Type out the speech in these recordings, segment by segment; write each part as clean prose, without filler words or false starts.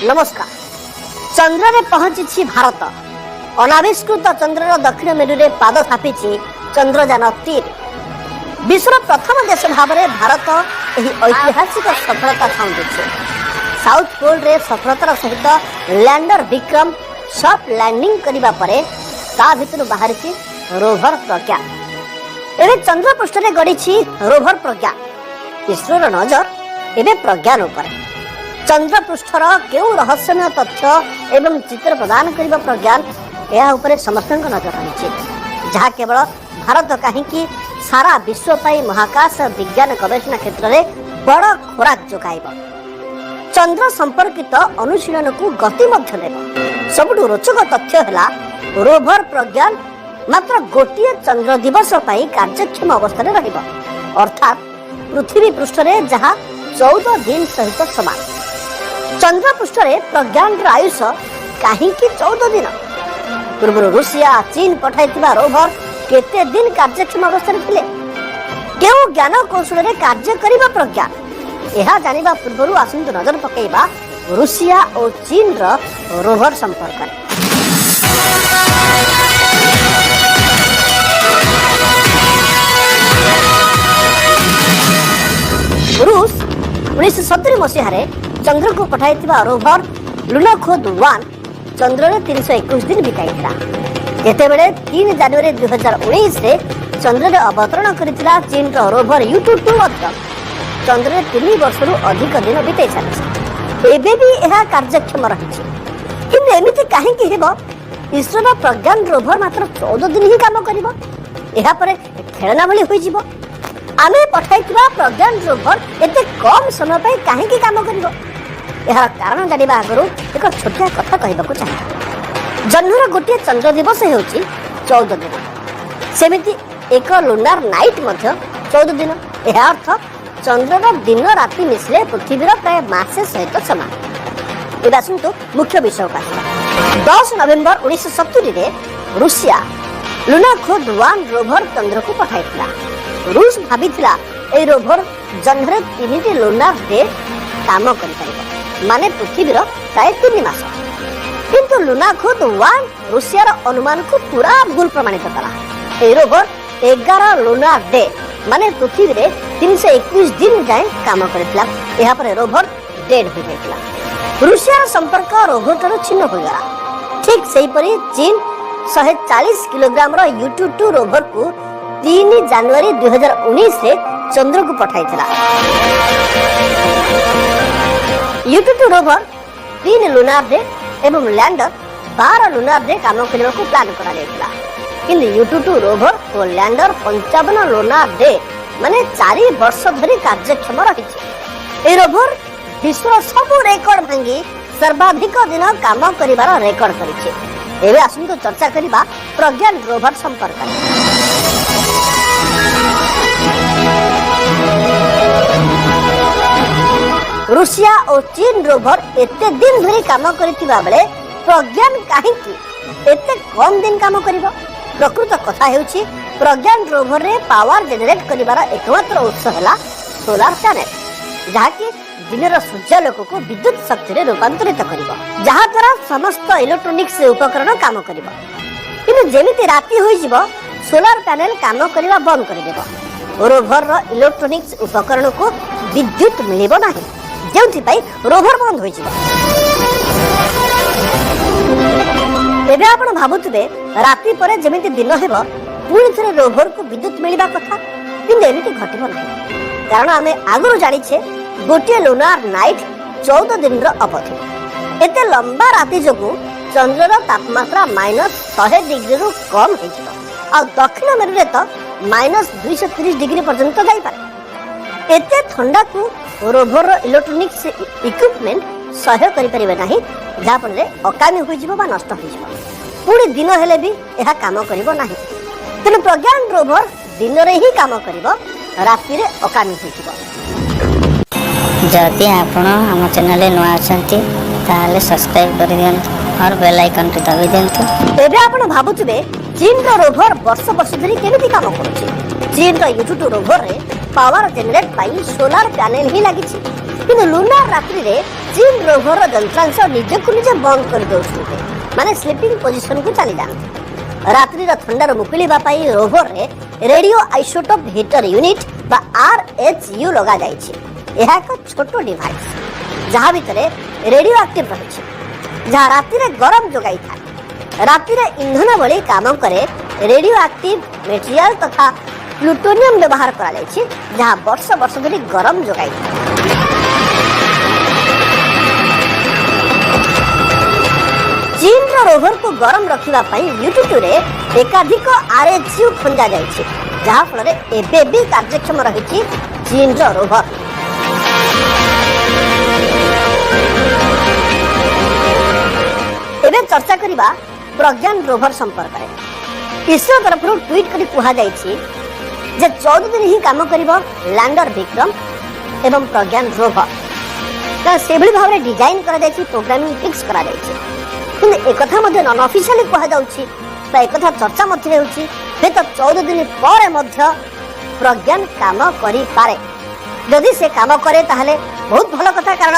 ନମସ୍କାର। ଚନ୍ଦ୍ରରେ ପହଞ୍ଚିଛି ଭାରତ। ଅନାବିଷ୍କୃତ ଚନ୍ଦ୍ରର ଦକ୍ଷିଣ ମେରୁରେ ପାଦ ଥାପିଛି ଚନ୍ଦ୍ରଯାନ 3। ବିଶ୍ୱର ପ୍ରଥମ ଦେଶ ଭାବରେ ଭାରତ ଏହି ଐତିହାସିକ ସଫଳତା ସାଉଁଟିଛି। ସାଉଥ ପୋଲରେ ସଫଳତାର ସହିତ ଲ୍ୟାଣ୍ଡର ବିକ୍ରମ ସଫ୍ଟ ଲ୍ୟାଣ୍ଡିଂ କରିବା ପରେ ତା ଭିତରୁ ବାହାରିଛି ରୋଭର ପ୍ରଜ୍ଞାନ। ଏବେ ଚନ୍ଦ୍ରପୃଷ୍ଠରେ ଗଡ଼ିଛି ରୋଭର ପ୍ରଜ୍ଞାନ। ଇସ୍ରୋର ନଜର ଏବେ ପ୍ରଜ୍ଞାନ ଉପରେ। ଚନ୍ଦ୍ରପୃଷ୍ଠର କେଉଁ ରହସ୍ୟମୟ ତଥ୍ୟ ଏବଂ ଚିତ୍ର ପ୍ରଦାନ କରିବ ପ୍ରଜ୍ଞାନ, ଏହା ଉପରେ ସମସ୍ତଙ୍କ ନଜର ରହିଛି, ଯାହା କେବଳ ଭାରତ କାହିଁକି, ସାରା ବିଶ୍ୱ ପାଇଁ ମହାକାଶ ବିଜ୍ଞାନ ଗବେଷଣା କ୍ଷେତ୍ରରେ ବଡ଼ ଖୋରାକ ଯୋଗାଇବ। ଚନ୍ଦ୍ର ସମ୍ପର୍କିତ ଅନୁଶୀଳନକୁ ଗତି ମଧ୍ୟ ଦେବ। ସବୁଠୁ ରୋଚକ ତଥ୍ୟ ହେଲା, ରୋଭର ପ୍ରଜ୍ଞାନ ମାତ୍ର ଗୋଟିଏ ଚନ୍ଦ୍ର ଦିବସ ପାଇଁ କାର୍ଯ୍ୟକ୍ଷମ ଅବସ୍ଥାରେ ରହିବ, ଅର୍ଥାତ୍ ପୃଥିବୀ ପୃଷ୍ଠରେ ଯାହା 14 ଦିନ ସହିତ ସମାନ। ଚନ୍ଦ୍ର ପୃଷ୍ଠରେ ପ୍ରଜ୍ଞାନର ଆୟୁଷ କାହିଁକି 14 ଦିନ? ପୂର୍ବରୁ ରୁଷିଆ, ଚୀନ ପଠାଇଥିବା ରୋଭର କେତେ ଦିନ କାର୍ଯ୍ୟକ୍ଷମ ଅବସ୍ଥାରେ ଥିଲେ? କେଉଁ ଜ୍ଞାନ କୌଶଳରେ କାର୍ଯ୍ୟ କରିବ ପ୍ରଜ୍ଞାନ? ଏହା ଜାଣିବା ପୂର୍ବରୁ ଆସନ୍ତୁ ନଜର ପକାଇବା ରୁଷିଆ ଓ ଚୀନର ରୋଭର ସମ୍ପର୍କରେ। ରୁଷ 1970 ମସିହାରେ ଚନ୍ଦ୍ରକୁ ପଠାଇଥିବା ରୋଭର ଲୁନୋଖୋଦ 1 ଚନ୍ଦ୍ରରେ 321 ଦିନ ବିତାଇଥିଲା। ଯେତେବେଳେ 3 ଜାନୁଆରୀ 2019ରେ ଚନ୍ଦ୍ରରେ ଅବତରଣ କରିଥିଲା, ଚୀନର ରୋଭର ୟୁଟୁ 2 ମଧ୍ୟ ଚନ୍ଦ୍ରରେ 3 ବର୍ଷରୁ ଅଧିକ ଦିନ ବିତାଇ ସାରିଛି। ଏବେ ବି ଏହା କାର୍ଯ୍ୟକ୍ଷମ ରହିଛି। କିନ୍ତୁ ଏମିତି କାହିଁକି ହେବ, ଇସ୍ରୋର ପ୍ରଜ୍ଞାନ ରୋଭର ମାତ୍ର 14 ଦିନ ହିଁ କାମ କରିବ, ଏହାପରେ ଖେଳନା ଭଳି ହୋଇଯିବ? ଆମେ ପଠାଇଥିବା ପ୍ରଜ୍ଞାନ ରୋଭର ଏତେ କମ୍ ସମୟ ପାଇଁ କାହିଁକି କାମ କରିବ? ଏହାର କାରଣ ଜାଣିବା ଆଗରୁ ଏକ ଛୋଟିଆ କଥା କହିବାକୁ ଚାହେଁ। ଜହ୍ନର ଗୋଟିଏ ଚନ୍ଦ୍ର ଦିବସ ହେଉଛି 14 ଦିନ। ସେମିତି ଏକ ଲୁନାର ନାଇଟ୍ ମଧ୍ୟ 14 ଦିନ। ଏହା ଅର୍ଥ ଚନ୍ଦ୍ରର ଦିନ ରାତି ମିଶିଲେ ପୃଥିବୀର ପ୍ରାୟ ମାସେ ସହିତ ସମାନ। ଏବେ ଆସନ୍ତୁ ମୁଖ୍ୟ ବିଷୟକୁ ଆସିବା। 10 ନଭେମ୍ବର 1970ରେ ରୁଷିଆ ଲୁନାଖୋଦ 1 ରୋଭର ଚନ୍ଦ୍ରକୁ ପଠାଇଥିଲା। ରୁଷ ଭାବିଥିଲା, ଏହି ରୋଭର ଜହ୍ନରେ ତିନିଟି ଲୁନାର ଡେ କାମ କରିପାରିବ, ମାନେ ପୃଥିବୀର ପ୍ରାୟ 3 ମାସ। କିନ୍ତୁ ଲୁନାଖୋଦ 1 ରୁଷିଆର ଅନୁମାନକୁ ପୁରା ଭୁଲ ପ୍ରମାଣିତ କଲା। ଏହି ରୋଭର 11 ଲୁନାର ଡେ, ମାନେ ପୃଥିବୀରେ 321 ଦିନ ଯାଏଁ କାମ କରିଥିଲା। ଏହାପରେ ରୋଭର ଡେଡ୍ ହୋଇଯାଇଥିଲା। ରୁଷିଆର ସମ୍ପର୍କ ରୋଭରଠାରୁ ଛିନ୍ନ ହୋଇଗଲା। ଠିକ୍ ସେହିପରି ଚୀନ 140 କିଲୋଗ୍ରାମର ୟୁଟୁ 2 ରୋଭରକୁ 3 ଜାନୁଆରୀ 2019ରେ ଚନ୍ଦ୍ରକୁ ପଠାଇଥିଲା। ୟୁଟୁ 2 ରୋଭର ତିନି ଲୁନାର ଡେ ଏବଂ ଲ୍ୟାଣ୍ଡର 12 ଲୁନାର ଡେ କାମ କରିବାକୁ ପ୍ଲାନ୍ କରାଯାଇଥିଲା। କିନ୍ତୁ ୟୁଟୁ 2 ରୋଭର ଓ ଲ୍ୟାଣ୍ଡର 55 ଲୁନାର ଡେ, ମାନେ 4 ବର୍ଷ ଧରି କାର୍ଯ୍ୟକ୍ଷମ ରହିଛି। ଏହି ରୋଭର ବିଶ୍ୱର ସବୁ ରେକର୍ଡ ଭାଙ୍ଗି ସର୍ବାଧିକ ଦିନ କାମ କରିବାର ରେକର୍ଡ କରିଛି। ଏବେ ଆସନ୍ତୁ ଚର୍ଚ୍ଚା କରିବା ପ୍ରଜ୍ଞାନ ରୋଭର ସମ୍ପର୍କରେ। ରୁଷିଆ ଓ ଚୀନ ରୋଭର ଏତେ ଦିନ ଧରି କାମ କରିଥିବା ବେଳେ ପ୍ରଜ୍ଞାନ କାହିଁକି ଏତେ କମ୍ ଦିନ କାମ କରିବ? ପ୍ରକୃତ କଥା ହେଉଛି, ପ୍ରଜ୍ଞାନ ରୋଭରରେ ପାୱାର ଜେନେରେଟ କରିବାର ଏକମାତ୍ର ଉତ୍ସ ହେଲା ସୋଲାର ପ୍ୟାନେଲ, ଯାହାକି ଦିନର ସୂର୍ଯ୍ୟାଲୋକକୁ ବିଦ୍ୟୁତ ଶକ୍ତିରେ ରୂପାନ୍ତରିତ କରିବ, ଯାହାଦ୍ୱାରା ସମସ୍ତ ଇଲେକ୍ଟ୍ରୋନିକ୍ସ ଉପକରଣ କାମ କରିବ। କିନ୍ତୁ ଯେମିତି ରାତି ହୋଇଯିବ, ସୋଲାର ପ୍ୟାନେଲ କାମ କରିବା ବନ୍ଦ କରିଦେବ। ରୋଭରର ଇଲେକ୍ଟ୍ରୋନିକ୍ସ ଉପକରଣକୁ ବିଦ୍ୟୁତ ମିଳିବ ନାହିଁ, ଯେଉଁଥିପାଇଁ ରୋଭର ବନ୍ଦ ହୋଇଯିବ। ଏବେ ଆପଣ ଭାବୁଥିବେ, ରାତି ପରେ ଯେମିତି ଦିନ ହେବ, ପୁଣି ଥରେ ରୋଭରକୁ ବିଦ୍ୟୁତ ମିଳିବା କଥା। କିନ୍ତୁ ଏମିତି ଘଟିବ ନାହିଁ, କାରଣ ଆମେ ଆଗରୁ ଜାଣିଛେ, ଗୋଟିଏ ଲୁନାର ନାଇଟ୍ 14 ଦିନର ଅବଧି। ଏତେ ଲମ୍ବା ରାତି ଯୋଗୁଁ ଚନ୍ଦ୍ରର ତାପମାତ୍ରା -100 ଡିଗ୍ରୀରୁ କମ୍ ହେଇଯିବ। ଆଉ ଦକ୍ଷିଣ ମେରୁରେ ତ -230 ଡିଗ୍ରୀ ପର୍ଯ୍ୟନ୍ତ ଯାଇପାରେ। ଏତେ ଥଣ୍ଡାକୁ ରୋଭରର ଇଲେକ୍ଟ୍ରୋନିକ୍ସ ଇକ୍ୱିପମେଣ୍ଟ ସହ୍ୟ କରିପାରିବେ ନାହିଁ, ଯାହାଫଳରେ ଅକାମୀ ହୋଇଯିବ ବା ନଷ୍ଟ ହୋଇଯିବ। ପୁଣି ଦିନ ହେଲେ ବି ଏହା କାମ କରିବ ନାହିଁ। ତେଣୁ ପ୍ରଜ୍ଞାନ ରୋଭର ଦିନରେ ହିଁ କାମ କରିବ, ରାତିରେ ଅକାମୀ ହୋଇଯିବ। ଯଦି ଆପଣ ଆମ ଚ୍ୟାନେଲରେ ନୂଆ ଅଛନ୍ତି, ତାହେଲେ ସବସ୍କ୍ରାଇବ୍ କରିଦିଅନ୍ତୁ और ବେଲ୍ ଆଇକନ୍ଟି ଦବାଇ ଦିଅନ୍ତୁ। ଏବେ ଆପଣ ଭାବୁଥିବେ, ଚୀନର ରୋଭର ବର୍ଷ ବର୍ଷ ଧରି କେମିତି କାମ କରୁଛି? ଚୀନର ୟୁଟୁ 2 ରୋଭରରେ ପାୱାର ଜେନେରେଟ ପାଇଁ ସୋଲାର ପ୍ୟାନେଲ ହିଁ ଲାଗିଛି। କିନ୍ତୁ ଲୁନାର ରାତ୍ରିରେ ଚୀନ ରୋଭରର ଯନ୍ତ୍ରାଂଶ ନିଜକୁ ନିଜେ ବନ୍ଦ କରିଦେଉଛନ୍ତି, ମାନେ ସ୍ଲିପିଂ ପୋଜିସନକୁ ଚାଲିଯାଆନ୍ତି। ରାତ୍ରିର ଥଣ୍ଡାରୁ ମୁକୁଳିବା ପାଇଁ ରୋଭରରେ ରେଡିଓ ଆଇସୋଟୋପ ହିଟର ୟୁନିଟ୍ ବା ଆର୍ଏଚୟୁ ଲଗାଯାଇଛି। ଏହା ଏକ ଛୋଟ ଡିଭାଇସ୍, ଯାହା ଭିତରେ ରେଡିଓ ଆକ୍ଟିଭ ରହିଛି, ଯାହା ରାତିରେ ଗରମ ଯୋଗାଇଥାଏ। ରାତିରେ ଇନ୍ଧନ ଭଳି କାମ କରେ। ରେଡିଓ ଆକ୍ଟିଭ ମେଟେରିଆଲ ତଥା ପ୍ଲୁଟୋନିୟମ ବ୍ୟବହାର କରାଯାଇଛି, ଯାହା ବର୍ଷ ବର୍ଷ ଧରି ଗରମ ଯୋଗାଇଥାଏ। ଚୀନର ରୋଭରକୁ ଗରମ ରଖିବା ପାଇଁ ୟୁଟିଟୁରେ ଏକାଧିକ ଆର୍ଏଚୟୁ ଖଞ୍ଜା ଯାଇଛି, ଯାହାଫଳରେ ଏବେ ବି କାର୍ଯ୍ୟକ୍ଷମ ରହିଛି ଚୀନର ରୋଭର। ଏବେ ଚର୍ଚ୍ଚା କରିବା ପ୍ରଜ୍ଞାନ ରୋଭର ସମ୍ପର୍କରେ। ଇସ୍ରୋ ତରଫରୁ ଟ୍ୱିଟ୍ କରି କୁହାଯାଇଛି ଯେ 14 ଦିନ ହିଁ କାମ କରିବ ଲ୍ୟାଣ୍ଡର ବିକ୍ରମ ଏବଂ ପ୍ରଜ୍ଞାନ ରୋଭର, କାରଣ ସେଭଳି ଭାବରେ ଡିଜାଇନ କରାଯାଇଛି, ପ୍ରୋଗ୍ରାମିଂ ଫିକ୍ସ କରାଯାଇଛି। କିନ୍ତୁ ଏକଥା ମଧ୍ୟ ନନ୍ ଅଫିସିଆଲି କୁହାଯାଉଛି ବା ଏକଥା ଚର୍ଚ୍ଚା ମଧ୍ୟ ହେଉଛି, ହୁଏତ 14 ଦିନ ପରେ ମଧ୍ୟ ପ୍ରଜ୍ଞାନ କାମ କରିପାରେ। ଯଦି ସେ କାମ କରେ, ତାହେଲେ ବହୁତ ଭଲ କଥା, କାରଣ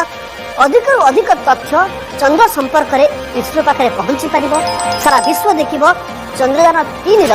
ଅଧିକରୁ ଅଧିକ ତଥ୍ୟ ଚନ୍ଦ୍ର ସମ୍ପର୍କରେ ଇସ୍ରୋ ପାଖରେ ପହଞ୍ଚି ପାରିବ। ସାରା ବିଶ୍ୱ ଦେଖିବ ଚନ୍ଦ୍ରଯାନ 3ର।